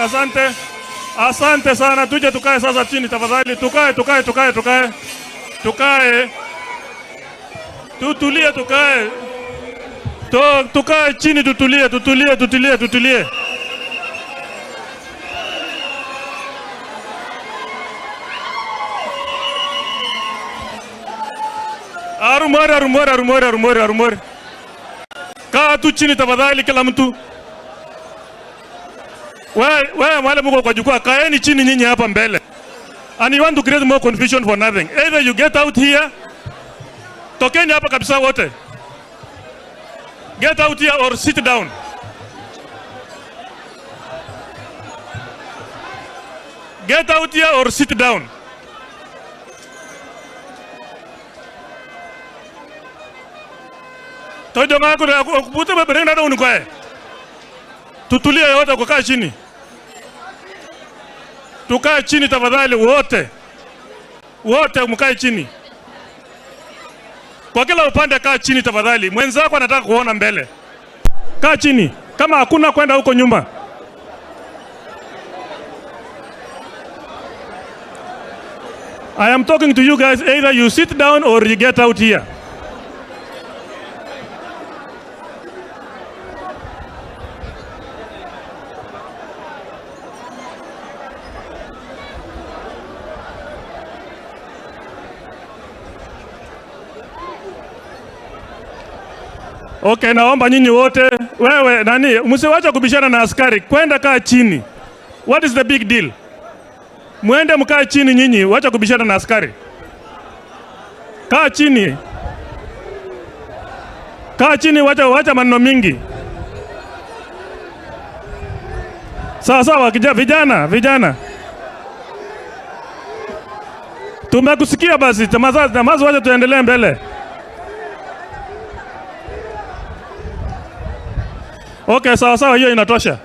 asante. Asante sana. Tuje tukae sasa chini tafadhali. Tukae, tukae, tukae, tukae. Tukae. Tutulie, tukae. Tukae chini, tutulie, tutulie, tutulie, tutulie. Arumori, arumori, arumori, arumori, arumori. Kaa tu chini tafadhali kila mtu. Wewe wale mko kwa jukwaa, kaeni chini nyinyi hapa mbele. And you want to create more confusion for nothing. Either you get out here, tokeni hapa kabisa wote. Get out here or sit down. Get out here or sit down. Tojo ngako na kubuta bebereng na unikoe. Tutulie wote kukaa chini. Tukae chini tafadhali wote. Wote mkae chini. Kwa kila upande kaa chini tafadhali. Mwenzako anataka kuona mbele. Kaa chini. Kama hakuna kwenda huko nyuma. I am talking to you guys, either you sit down or you get out here. Okay, naomba nyinyi wote, wewe nani, msiwache kubishana na askari, kwenda kaa chini. What is the big deal? Mwende mkae chini nyinyi, wacha kubishana na askari. Kaa chini. Kaa chini, wacha maneno mingi. Sawa sawa, vijana, vijana. Tumekusikia basi, tamaza, wacha tuendelee mbele. Okay, sawa sawa, hiyo inatosha.